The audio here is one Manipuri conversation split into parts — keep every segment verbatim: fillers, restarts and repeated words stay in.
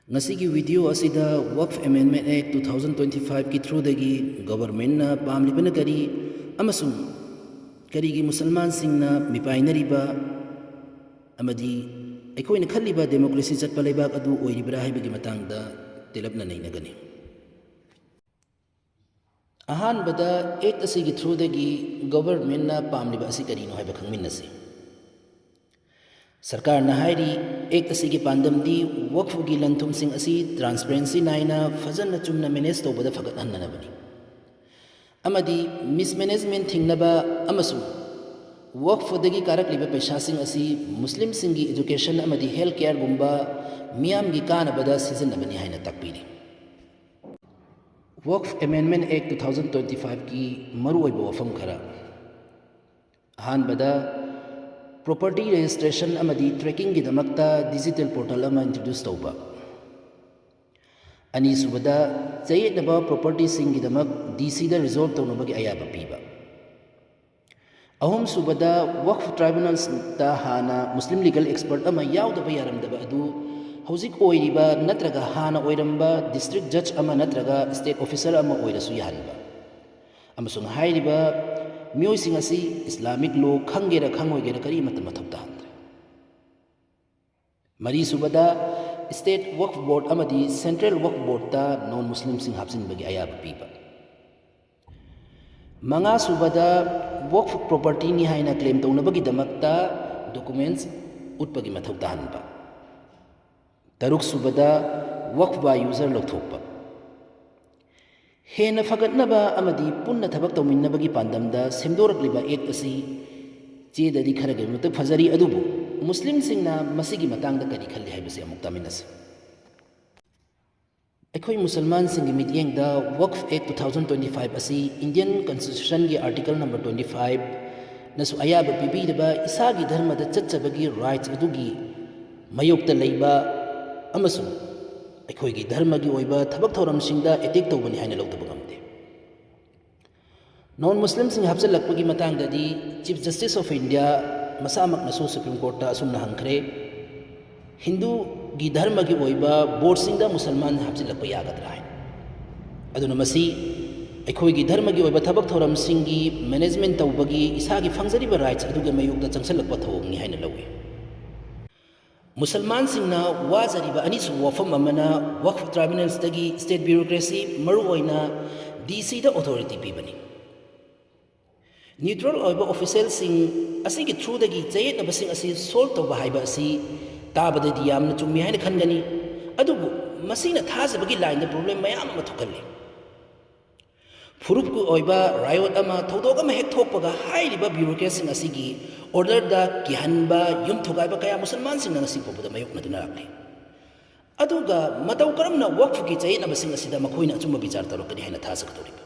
ꯉꯁꯤꯒꯤ ꯚꯤꯗꯤꯑꯣ ꯑꯁꯤꯗ Waqf Amendment Act two thousand twenty five ꯀꯤ ꯊ꯭ꯔꯨꯗꯒꯤ ꯒꯣꯚꯔꯟꯃꯦꯟꯠꯅ ꯄꯥꯝꯂꯤꯕꯅ ꯀꯔꯤ ꯑꯃꯁꯨꯡ ꯀꯔꯤꯒꯤ ꯃꯨꯁꯜꯃꯥꯟꯁꯤꯡꯅ ꯃꯤꯄꯥꯏꯅꯔꯤꯕ ꯑꯃꯗꯤ ꯑꯩꯈꯣꯏꯅ ꯈꯜꯂꯤꯕ ꯗꯦꯃꯣꯀ꯭ꯔꯦꯁꯤ ꯆꯠꯄ ꯂꯩꯕꯥꯛ ꯑꯗꯨ ꯑꯣꯏꯔꯤꯕ꯭ꯔꯥ ꯍꯥꯏꯕꯒꯤ ꯃꯇꯥꯡꯗ ꯇꯦꯜꯂꯞꯅ ꯅꯩꯅꯒꯅꯤ꯫ ꯑꯍꯥꯟꯕꯗ ꯑꯦꯛꯠ ꯑꯁꯤꯒꯤ ꯊ꯭ꯔꯨꯗꯒꯤ ꯒꯣꯚꯔꯟꯃꯦꯟꯠꯅ ꯄꯥꯝꯂꯤꯕ ꯑꯁꯤ ꯀꯔꯤꯅꯣ ꯍꯥꯏꯕ ꯈꯪꯃꯤꯟꯅꯁꯤ꯫ ꯁꯔꯀꯥꯔꯅ ꯍꯥꯏꯔꯤ, ꯑꯦꯛꯠ ꯑꯁꯤꯒꯤ ꯄꯥꯟꯗꯝꯗꯤ ꯋꯛꯐꯒꯤ ꯂꯟ ꯊꯨꯝꯁꯤꯡ ꯑꯁꯤ ꯇ꯭ꯔꯥꯟꯁꯄꯔꯦꯟꯁꯤ ꯅꯥꯏꯅ ꯐꯖꯅ ꯆꯨꯝꯅ ꯃꯦꯅꯦꯖ ꯇꯧꯕꯗ ꯐꯒꯠꯍꯟꯅꯅꯕꯅꯤ ꯑꯃꯗꯤ ꯃꯤꯁꯃꯦꯅꯦꯖꯃꯦꯟꯠ ꯊꯤꯡꯅꯕ ꯑꯃꯁꯨꯡ ꯋꯛꯐꯗꯒꯤ ꯀꯥꯔꯛꯂꯤꯕ ꯄꯩꯁꯥꯁꯤꯡ ꯑꯁꯤ ꯃꯨꯁꯂꯤꯝꯁꯤꯡꯒꯤ ꯑꯦꯖꯨꯀꯦꯁꯟ ꯑꯃꯗꯤ ꯍꯦꯜꯊ ꯀꯦꯌꯔꯒꯨꯝꯕ ꯃꯤꯌꯥꯝꯒꯤ ꯀꯥꯟꯅꯕꯗ ꯁꯤꯖꯤꯟꯅꯕꯅꯤ ꯍꯥꯏꯅ ꯇꯥꯛꯄꯤꯔꯤ꯫ Waqf Amendment Act two thousand twenty five ꯀꯤ ꯃꯔꯨꯑꯣꯏꯕ ꯋꯥꯐꯝ ꯈꯔ꯫ ꯑꯍꯥꯟꯕꯗ, ꯄ꯭ꯔꯣꯄꯔꯇꯤ ꯔꯦꯖꯤꯁꯇ꯭ꯔꯦꯁꯟ ꯑꯃꯗꯤ ꯇ꯭ꯔꯦꯀꯤꯡꯒꯤꯗꯃꯛꯇ ꯗꯤꯖꯤꯇꯦꯜ ꯄꯣꯔꯇꯜ ꯑꯃ ꯏꯟꯇ꯭ꯔꯣꯗ꯭ꯌꯨꯁ ꯇꯧꯕ꯫ ꯑꯅꯤꯁꯨꯕꯗ, ꯆꯌꯦꯠꯅꯕ ꯄ꯭ꯔꯣꯄꯔꯇꯤꯁꯤꯡꯒꯤꯗꯃꯛ ꯗꯤ ꯁꯤꯗ ꯔꯤꯖꯣꯜꯕ ꯇꯧꯅꯕꯒꯤ ꯑꯌꯥꯕ ꯄꯤꯕ꯫ ꯑꯍꯨꯝꯁꯨꯕꯗ, ꯋꯛꯐ ꯇ꯭ꯔꯥꯏꯕꯨꯅꯦꯜꯁꯇ ꯍꯥꯟꯅ ꯃꯨꯁꯂꯤꯝ ꯂꯤꯒꯦꯜ ꯑꯦꯛꯁꯄꯔꯠ ꯑꯃ ꯌꯥꯎꯗꯕ ꯌꯥꯔꯝꯗꯕ ꯑꯗꯨ ꯍꯧꯖꯤꯛ ꯑꯣꯏꯔꯤꯕ ꯅꯠꯇ꯭ꯔꯒ ꯍꯥꯟꯅ ꯑꯣꯏꯔꯝꯕ ꯗꯤꯁꯇ꯭ꯔꯤꯛ ꯖꯖ ꯑꯃ ꯅꯠꯇ꯭ꯔꯒ ꯁ꯭ꯇꯦꯠ ꯑꯣꯐꯤꯁꯔ ꯑꯃ ꯑꯣꯏꯔꯁꯨ ꯌꯥꯍꯟꯕ꯫ ꯑꯃꯁꯨꯡ ꯍꯥꯏꯔꯤꯕ ꯃꯤꯑꯣꯏꯁꯤꯡ ꯑꯁꯤ ꯏꯁꯂꯥꯃꯤꯛ ꯂꯣ ꯈꯪꯒꯦꯔꯥ ꯈꯪꯉꯣꯏꯒꯦꯔꯥ ꯀꯔꯤꯃꯠꯇ ꯃꯊꯧ ꯇꯥꯍꯟꯗ꯭ꯔꯦ꯫ ꯃꯔꯤꯁꯨꯕꯗ, ꯁ꯭ꯇꯦꯠ ꯋꯛꯐ ꯕꯣꯔꯗ ꯑꯃꯗꯤ ꯁꯦꯟꯇ꯭ꯔꯦꯜ ꯋꯛꯐ ꯕꯣꯔꯗꯇ ꯅꯣꯟ ꯃꯨꯁꯂꯤꯝꯁꯤꯡ ꯍꯥꯞꯆꯤꯟꯕꯒꯤ ꯑꯌꯥꯕ ꯄꯤꯕ꯫ ꯃꯉꯥꯁꯨꯕꯗ, ꯋꯛꯐ ꯄ꯭ꯔꯣꯄꯔꯇꯤꯅꯤ ꯍꯥꯏꯅ ꯀ꯭ꯂꯦꯝ ꯇꯧꯅꯕꯒꯤꯗꯃꯛꯇ ꯗꯣꯀꯨꯃꯦꯟꯠꯁ ꯎꯠꯄꯒꯤ ꯃꯊꯧ ꯇꯥꯍꯟꯕ꯫ ꯇꯔꯨꯛꯁꯨꯕꯗ, ꯋꯛꯐ ꯕꯥꯏ ꯌꯨꯖꯔ ꯂꯧꯊꯣꯛꯄ꯫ ꯍꯦꯟꯅ ꯐꯒꯠꯅꯕ ꯑꯃꯗꯤ ꯄꯨꯟꯅ ꯊꯕꯛ ꯇꯧꯃꯤꯟꯅꯕꯒꯤ ꯄꯥꯟꯗꯝꯗ ꯁꯦꯝꯗꯣꯔꯛꯂꯤꯕ ꯑꯦꯛꯠ ꯑꯁꯤ ꯆꯦꯗꯗꯤ ꯈꯔꯒꯤ ꯃꯇꯤꯛ ꯐꯖꯔꯤ, ꯑꯗꯨꯕꯨ ꯃꯨꯁꯂꯤꯝꯁꯤꯡꯅ ꯃꯁꯤꯒꯤ ꯃꯇꯥꯡꯗ ꯀꯔꯤ ꯈꯜꯂꯤ ꯍꯥꯏꯕꯁꯤ ꯑꯃꯨꯛ ꯇꯥꯃꯤꯟꯅꯁꯤ꯫ ꯑꯩꯈꯣꯏ ꯃꯨꯁꯜꯃꯥꯟꯁꯤꯡꯒꯤ ꯃꯤꯠꯌꯦꯡꯗ Waqf act two thousand twenty five ꯑꯁꯤ ꯏꯟꯗꯤꯌꯟ ꯀꯟꯁꯇꯤꯇ꯭ꯌꯨꯁꯟꯒꯤ ꯑꯥꯔꯇꯤꯀꯜ ꯅꯝꯕꯔ twenty five ꯅꯁꯨ ꯑꯌꯥꯕ ꯄꯤꯕꯤꯔꯤꯕ ꯏꯁꯥꯒꯤ ꯙꯔꯃꯗ ꯆꯠꯆꯕꯒꯤ ꯔꯥꯏꯠꯁ ꯑꯗꯨꯒꯤ ꯃꯥꯌꯣꯛꯇ ꯂꯩꯕ ꯑꯃꯁꯨꯡ ꯑꯩꯈꯣꯏꯒꯤ ꯙꯔꯃꯒꯤ ꯑꯣꯏꯕ ꯊꯕꯛ ꯊꯧꯔꯝꯁꯤꯡꯗ ꯑꯦꯇꯦꯛ ꯇꯧꯕꯅꯤ ꯍꯥꯏꯅ ꯂꯧꯗꯕ ꯉꯝꯗꯦ꯫ ꯅꯣꯟ ꯃꯨꯁꯂꯤꯝꯁꯤꯡ ꯍꯥꯞꯆꯤꯜꯂꯛꯄꯒꯤ ꯃꯇꯥꯡꯗꯗꯤ ꯆꯤꯐ ꯖꯁꯇꯤꯁ ꯑꯣꯐ ꯏꯟꯗꯤꯌꯥ ꯃꯁꯥꯃꯛꯅꯁꯨ ꯁꯨꯄ꯭ꯔꯤꯝ ꯀꯣꯔꯠꯇ ꯑꯁꯨꯝꯅ ꯍꯪꯈ꯭ꯔꯦ, ꯍꯤꯟꯗꯨꯒꯤ ꯙꯔꯃꯒꯤ ꯑꯣꯏꯕ ꯕꯣꯔꯗꯁꯤꯡꯗ ꯃꯨꯁꯜꯃꯥꯟ ꯍꯥꯞꯆꯤꯜꯂꯛꯄ ꯌꯥꯒꯗ꯭ꯔꯥ ꯍꯥꯏꯅ꯫ ꯑꯗꯨꯅ ꯃꯁꯤ ꯑꯩꯈꯣꯏꯒꯤ ꯙꯔꯃꯒꯤ ꯑꯣꯏꯕ ꯊꯕꯛ ꯊꯧꯔꯝꯁꯤꯡꯒꯤ ꯃꯦꯅꯦꯖꯃꯦꯟ ꯇꯧꯕꯒꯤ ꯏꯁꯥꯒꯤ ꯐꯪꯖꯔꯤꯕ ꯔꯥꯏꯠꯁ ꯑꯗꯨꯒꯤ ꯃꯥꯌꯣꯛꯇ ꯆꯪꯁꯤꯜꯂꯛꯄ ꯊꯧꯑꯣꯡꯅꯤ ꯍꯥꯏꯅ ꯂꯧꯏ꯫ ꯃꯨꯁꯜꯃꯥꯟꯁꯤꯡꯅ ꯋꯥꯖꯔꯤꯕ ꯑꯅꯤꯁꯨꯕ ꯋꯥꯐꯝ ꯑꯃꯅ ꯋꯛꯐ ꯇ꯭ꯔꯥꯏꯕꯨꯅꯦꯜꯁꯇꯒꯤ ꯁ꯭ꯇꯦꯠ ꯕ꯭ꯌꯨꯔꯣꯀ꯭ꯔꯦꯁꯤ, ꯃꯔꯨꯑꯣꯏꯅ ꯗꯤ ꯁꯤꯗ ꯑꯣꯊꯣꯔꯤꯇꯤ ꯄꯤꯕꯅꯤ꯫ ꯅ꯭ꯌꯨꯇ꯭ꯔꯦꯜ ꯑꯣꯏꯕ ꯑꯣꯐꯤꯁꯦꯜꯁꯤꯡ ꯑꯁꯤꯒꯤ ꯊ꯭ꯔꯨꯗꯒꯤ ꯆꯌꯦꯠꯅꯕꯁꯤꯡ ꯑꯁꯤ ꯁꯣꯜꯕ ꯇꯧꯕ ꯍꯥꯏꯕ ꯑꯁꯤ ꯇꯥꯕꯗꯗꯤ ꯌꯥꯝꯅ ꯆꯨꯝꯃꯤ ꯍꯥꯏꯅ ꯈꯟꯒꯅꯤ, ꯑꯗꯨꯕꯨ ꯃꯁꯤꯅ ꯊꯥꯖꯕꯒꯤ ꯂꯥꯏꯟꯗ ꯄ꯭ꯔꯣꯕ꯭ꯂꯦꯝ ꯃꯌꯥꯝ ꯑꯃ ꯊꯣꯛꯍꯜꯂꯤ꯫ ꯐꯨꯔꯨꯞꯀꯤ ꯑꯣꯏꯕ ꯔꯥꯏꯑꯣꯠ ꯑꯃ, ꯊꯧꯗꯣꯛ ꯑꯃ ꯍꯦꯛ ꯊꯣꯛꯄꯒ ꯍꯥꯏꯔꯤꯕ ꯕ꯭ꯌꯨꯔꯣꯀ꯭ꯔꯦꯠꯁꯤꯡ ꯑꯁꯤꯒꯤ ꯑꯣꯔꯗꯔꯗ ꯀꯤꯍꯟꯕ, ꯌꯨꯝ ꯊꯨꯒꯥꯏꯕ ꯀꯌꯥ ꯃꯨꯁꯜꯃꯥꯟꯁꯤꯡꯅ ꯉꯁꯤ ꯐꯥꯎꯕꯗ ꯃꯥꯌꯣꯛꯅꯗꯨꯅ ꯂꯥꯛꯂꯤ꯫ ꯑꯗꯨꯒ ꯃꯇꯧ ꯀꯔꯝꯅ ꯋꯛꯐꯀꯤ ꯆꯌꯦꯠꯅꯕꯁꯤꯡ ꯑꯁꯤꯗ ꯃꯈꯣꯏꯅ ꯑꯆꯨꯝꯕ ꯕꯤꯆꯥꯔ ꯇꯧꯔꯛꯀꯅꯤ ꯍꯥꯏꯅ ꯊꯥꯖꯒꯗꯧꯔꯤꯕ?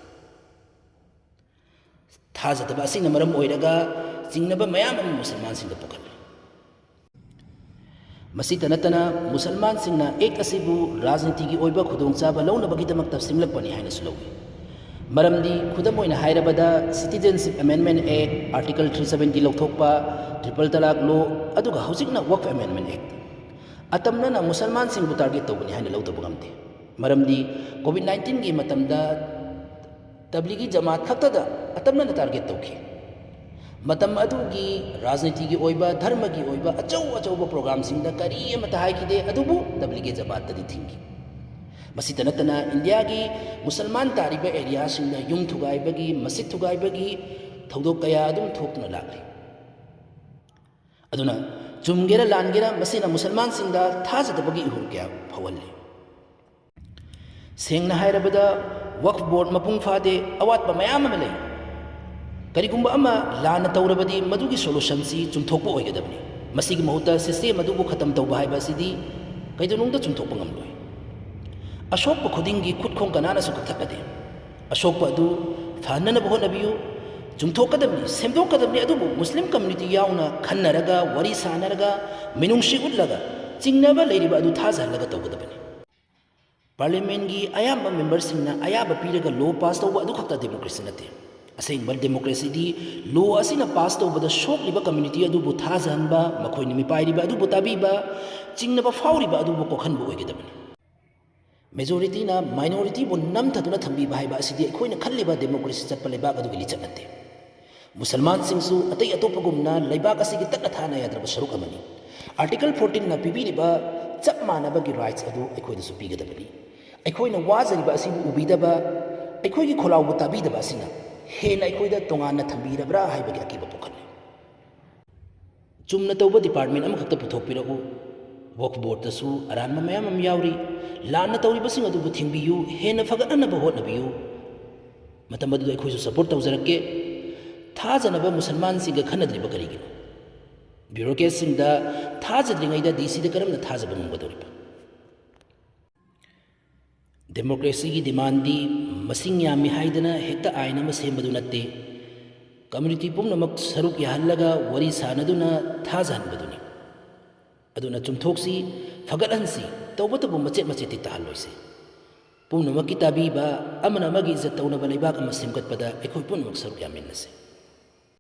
ꯊꯥꯖꯗꯕ ꯑꯁꯤꯅ ꯃꯔꯝ ꯑꯣꯏꯔꯒ ꯆꯤꯡꯅꯕ ꯃꯌꯥꯝ ꯑꯃ ꯃꯨꯁꯜꯃꯥꯟꯁꯤꯡꯗ ꯄꯣꯛꯍꯜꯂꯤ꯫ ꯃꯁꯤꯇ ꯅꯠꯇꯅ ꯃꯨꯁꯜꯃꯥꯟꯁꯤꯡꯅ ꯑꯦꯛ ꯑꯁꯤꯕꯨ ꯔꯥꯖꯅꯤꯇꯤꯒꯤ ꯑꯣꯏꯕ ꯈꯨꯗꯣꯡꯆꯥꯕ ꯂꯧꯅꯕꯒꯤꯗꯃꯛꯇ ꯁꯦꯝꯂꯛꯄꯅꯤ ꯍꯥꯏꯅꯁꯨ ꯂꯧꯏ꯫ ꯃꯔꯝꯗꯤ ꯈꯨꯗꯝ ꯑꯣꯏꯅ ꯍꯥꯏꯔꯕꯗ Citizenship Amendment Act, Article three seventy ꯂꯧꯊꯣꯛꯄ, ꯇ꯭ꯔꯤꯄꯜ ꯇꯂꯥꯛ ꯂꯣ, ꯑꯗꯨꯒ ꯍꯧꯖꯤꯛꯅ ꯋꯛꯐ ꯑꯦꯃꯦꯟꯗꯃꯦꯟ ꯑꯦꯛ꯫ ꯑꯇꯝꯅꯅ ꯃꯨꯁꯜꯃꯥꯟꯁꯤꯡꯕꯨ ꯇꯥꯔꯒꯦꯠ ꯇꯧꯕꯅꯤ ꯍꯥꯏꯅ ꯂꯧꯗꯕ ꯉꯝꯗꯦ꯫ ꯃꯔꯝꯗꯤ ꯀꯣꯚꯤꯗ ꯅꯥꯏꯟꯇꯤꯟꯒꯤ ꯃꯇꯝꯗ ꯇꯕ꯭ꯂꯤꯒꯤ ꯖꯃꯥꯠ ꯈꯛꯇꯗ ꯑꯇꯝꯅꯅ ꯇꯥꯔꯒꯦꯠ ꯇꯧꯈꯤ꯫ ꯃꯇꯝ ꯑꯗꯨꯒꯤ ꯔꯥꯖꯅꯤꯇꯤꯒꯤ ꯑꯣꯏꯕ, ꯙꯔꯃꯒꯤ ꯑꯣꯏꯕ ꯑꯆꯧ ꯑꯆꯧꯕ ꯄ꯭ꯔꯣꯒ꯭ꯔꯥꯝꯁꯤꯡꯗ ꯀꯔꯤ ꯑꯃꯠꯇ ꯍꯥꯏꯈꯤꯗꯦ, ꯑꯗꯨꯕꯨ ꯇꯕ꯭ꯂꯤꯒꯤ ꯖꯃꯥꯠꯇꯗꯤ ꯊꯤꯡꯈꯤ꯫ ꯃꯁꯤꯇ ꯅꯠꯇꯅ ꯏꯟꯗꯤꯌꯥꯒꯤ ꯃꯨꯁꯜꯃꯥꯟ ꯇꯥꯔꯤꯕ ꯑꯦꯔꯤꯌꯥꯁꯤꯡꯗ ꯌꯨꯝ ꯊꯨꯒꯥꯏꯕꯒꯤ, ꯃꯁꯖꯤꯗ ꯊꯨꯒꯥꯏꯕꯒꯤ ꯊꯧꯗꯣꯛ ꯀꯌꯥ ꯑꯗꯨꯝ ꯊꯣꯛꯇꯨꯅ ꯂꯥꯛꯂꯤ꯫ ꯑꯗꯨꯅ ꯆꯨꯝꯒꯦꯔꯥ ꯂꯥꯟꯒꯦꯔꯥ, ꯃꯁꯤꯅ ꯃꯨꯁꯜꯃꯥꯟꯁꯤꯡꯗ ꯊꯥꯖꯗꯕꯒꯤ ꯏꯍꯨꯜ ꯀꯌꯥ ꯐꯥꯎꯍꯜꯂꯤ꯫ ꯁꯦꯡꯅ ꯍꯥꯏꯔꯕꯗ, ꯋꯛꯐ ꯕꯣꯔꯗ ꯃꯄꯨꯡ ꯐꯥꯗꯦ, ꯑꯋꯥꯠꯄ ꯃꯌꯥꯝ ꯑꯃ ꯂꯩ꯫ ꯀꯔꯤꯒꯨꯝꯕ ꯑꯃ ꯂꯥꯟꯅ ꯇꯧꯔꯕꯗꯤ ꯃꯗꯨꯒꯤ ꯁꯣꯂꯨꯁꯟꯁꯤ ꯆꯨꯝꯊꯣꯛꯄ ꯑꯣꯏꯒꯗꯕꯅꯤ꯫ ꯃꯁꯤꯒꯤ ꯃꯍꯨꯠꯇ ꯁꯤꯁꯇꯦꯝ ꯑꯗꯨꯕꯨ ꯈꯇꯝ ꯇꯧꯕ ꯍꯥꯏꯕ ꯑꯁꯤꯗꯤ ꯀꯩꯗꯧꯅꯨꯡꯗ ꯆꯨꯝꯊꯣꯛꯄ ꯉꯝꯂꯣꯏ꯫ ꯑꯁꯣꯛꯄ ꯈꯨꯗꯤꯡꯒꯤ ꯈꯨꯠꯈꯣꯡ ꯀꯅꯥꯅꯁꯨ ꯀꯛꯊꯠꯀꯗꯦ꯫ ꯑꯁꯣꯛꯄ ꯑꯗꯨ ꯐꯍꯟꯅꯅꯕ ꯍꯣꯠꯅꯕꯤꯌꯨ꯫ ꯆꯨꯝꯊꯣꯛꯀꯗꯕꯅꯤ, ꯁꯦꯝꯗꯣꯛꯀꯗꯕꯅꯤ, ꯑꯗꯨꯕꯨ ꯃꯨꯁꯂꯤꯝ ꯀꯝꯃ꯭ꯌꯨꯅꯤꯇꯤ ꯌꯥꯎꯅ ꯈꯟꯅꯔꯒ, ꯋꯥꯔꯤ ꯁꯥꯅꯔꯒ, ꯃꯤꯅꯨꯡꯁꯤ ꯎꯠꯂꯒ, ꯆꯤꯡꯅꯕ ꯂꯩꯔꯤꯕ ꯑꯗꯨ ꯊꯥꯖꯍꯜꯂꯒ ꯇꯧꯒꯗꯕꯅꯤ꯫ ꯄꯥꯔꯂꯤꯌꯥꯃꯦꯟꯒꯤ ꯑꯌꯥꯝꯕ ꯃꯦꯝꯕꯔꯁꯤꯡꯅ ꯑꯌꯥꯕ ꯄꯤꯔꯒ ꯂꯣ ꯄꯥꯁ ꯇꯧꯕ ꯑꯗꯨꯈꯛꯇ ꯗꯦꯃꯣꯀ꯭ꯔꯦꯁꯤ ꯅꯠꯇꯦ꯫ ꯑꯁꯦꯡꯕ ꯗꯦꯃꯣꯀ꯭ꯔꯦꯁꯤꯗꯤ ꯂꯣ ꯑꯁꯤꯅ ꯄꯥꯁ ꯇꯧꯕꯗ ꯁꯣꯛꯂꯤꯕ ꯀꯝꯃ꯭ꯌꯨꯅꯤꯇꯤ ꯑꯗꯨꯕꯨ ꯊꯥꯖꯍꯟꯕ, ꯃꯈꯣꯏꯅ ꯃꯤꯄꯥꯏꯔꯤꯕ ꯑꯗꯨꯕꯨ ꯇꯥꯕꯤꯕ, ꯆꯤꯡꯅꯕ ꯐꯥꯎꯔꯤꯕ ꯑꯗꯨꯕꯨ ꯀꯣꯛꯍꯟꯕ ꯑꯣꯏꯒꯗꯕꯅꯤ꯫ ꯃꯦꯖꯣꯔꯤꯇꯤꯅ ꯃꯥꯏꯅꯣꯔꯤꯇꯤꯕꯨ ꯅꯝꯊꯗꯨꯅ ꯊꯝꯕꯤꯕ ꯍꯥꯏꯕ ꯑꯁꯤꯗꯤ ꯑꯩꯈꯣꯏꯅ ꯈꯜꯂꯤꯕ ꯗꯦꯃꯣꯀ꯭ꯔꯦꯁꯤ ꯆꯠꯄ ꯂꯩꯕꯥꯛ ꯑꯗꯨꯒꯤ ꯂꯤꯆꯠ ꯅꯠꯇꯦ꯫ ꯃꯨꯁꯜꯃꯥꯟꯁꯤꯡꯁꯨ ꯑꯇꯩ ꯑꯇꯣꯞꯄꯒꯨꯝꯅ ꯂꯩꯕꯥꯛ ꯑꯁꯤꯒꯤ ꯇꯠꯅ ꯊꯥꯅ ꯌꯥꯗ꯭ꯔꯕ ꯁꯔꯨꯛ ꯑꯃꯅꯤ꯫ ꯑꯥꯔꯇꯤꯀꯜ ꯐꯣꯔꯇꯤꯟꯅ ꯄꯤꯕꯤꯔꯤꯕ ꯆꯞ ꯃꯥꯟꯅꯕꯒꯤ ꯔꯥꯏꯠꯁ ꯑꯗꯨ ꯑꯩꯈꯣꯏꯗꯁꯨ ꯄꯤꯒꯗꯕꯅꯤ꯫ ꯑꯩꯈꯣꯏꯅ ꯋꯥꯖꯔꯤꯕ ꯑꯁꯤꯕꯨ ꯎꯕꯤꯗꯕ, ꯑꯩꯈꯣꯏꯒꯤ ꯈꯣꯜꯂꯥꯎꯕꯨ ꯇꯥꯕꯤꯗꯕ ꯑꯁꯤꯅ ꯍꯦꯟꯅ ꯑꯩꯈꯣꯏꯗ ꯇꯣꯉꯥꯟꯅ ꯊꯝꯕꯤꯔꯕ꯭ꯔꯥ ꯍꯥꯏꯕꯒꯤ ꯑꯀꯤꯕ ꯄꯣꯛꯍꯜꯂꯤ꯫ ꯆꯨꯝꯅ ꯇꯧꯕ ꯗꯤꯄꯥꯔꯠꯃꯦꯟ ꯑꯃꯈꯛꯇ ꯄꯨꯊꯣꯛꯄꯤꯔꯛꯎ, ꯋꯛꯐ ꯕꯣꯔꯗꯇꯁꯨ ꯑꯔꯥꯟꯕ ꯃꯌꯥꯝ ꯑꯃ ꯌꯥꯎꯔꯤ, ꯂꯥꯟꯅ ꯇꯧꯔꯤꯕꯁꯤꯡ ꯑꯗꯨꯕꯨ ꯊꯤꯡꯕꯤꯌꯨ, ꯍꯦꯟꯅ ꯐꯒꯠꯅꯅꯕ ꯍꯣꯠꯅꯕꯤꯌꯨ, ꯃꯇꯝ ꯑꯗꯨꯗ ꯑꯩꯈꯣꯏꯁꯨ ꯁꯄꯣꯔꯠ ꯇꯧꯖꯔꯛꯀꯦ꯫ ꯊꯥꯖꯅꯕ ꯃꯨꯁꯜꯃꯥꯟꯁꯤꯡꯒ ꯈꯟꯅꯗ꯭ꯔꯤꯕ ꯀꯔꯤꯒꯤꯅꯣ? ꯕ꯭ꯌꯨꯔꯣꯀ꯭ꯔꯦꯠꯁꯤꯡꯗ ꯊꯥꯖꯗ꯭ꯔꯤꯉꯩꯗ ꯗꯤ ꯁꯤꯗ ꯀꯔꯝꯅ ꯊꯥꯖꯕ ꯉꯝꯒꯗꯧꯔꯤꯕ? ꯗꯦꯃꯣꯀ꯭ꯔꯦꯁꯤꯒꯤ ꯗꯤꯃꯥꯟꯗꯤ ꯃꯁꯤꯡ ꯌꯥꯝꯃꯤ ꯍꯥꯏꯗꯅ ꯍꯦꯛꯇ ꯑꯥꯏꯟ ꯑꯃ ꯁꯦꯝꯕꯗꯨ ꯅꯠꯇꯦ, ꯀꯝꯃ꯭ꯌꯨꯅꯤꯇꯤ ꯄꯨꯝꯅꯃꯛ ꯁꯔꯨꯛ ꯌꯥꯍꯜꯂꯒ ꯋꯥꯔꯤ ꯁꯥꯅꯗꯨꯅ ꯊꯥꯖꯍꯟꯕꯗꯨꯅꯤ꯫ ꯑꯗꯨꯅ ꯆꯨꯝꯊꯣꯛꯁꯤ, ꯐꯒꯠꯍꯟꯁꯤ, ꯇꯧꯕꯇꯕꯨ ꯃꯆꯦꯠ ꯃꯆꯦꯠꯇꯤ ꯇꯥꯍꯜꯂꯣꯏꯁꯤ꯫ ꯄꯨꯝꯅꯃꯛꯀꯤ ꯇꯥꯕꯤꯕ, ꯑꯃꯅ ꯑꯃꯒꯤ ꯏꯖꯠ ꯇꯧꯅꯕ ꯂꯩꯕꯥꯛ ꯑꯃ ꯁꯦꯝꯒꯠꯄꯗ ꯑꯩꯈꯣꯏ ꯄꯨꯝꯅꯃꯛ ꯁꯔꯨꯛ ꯌꯥꯃꯤꯟꯅꯁꯤ꯫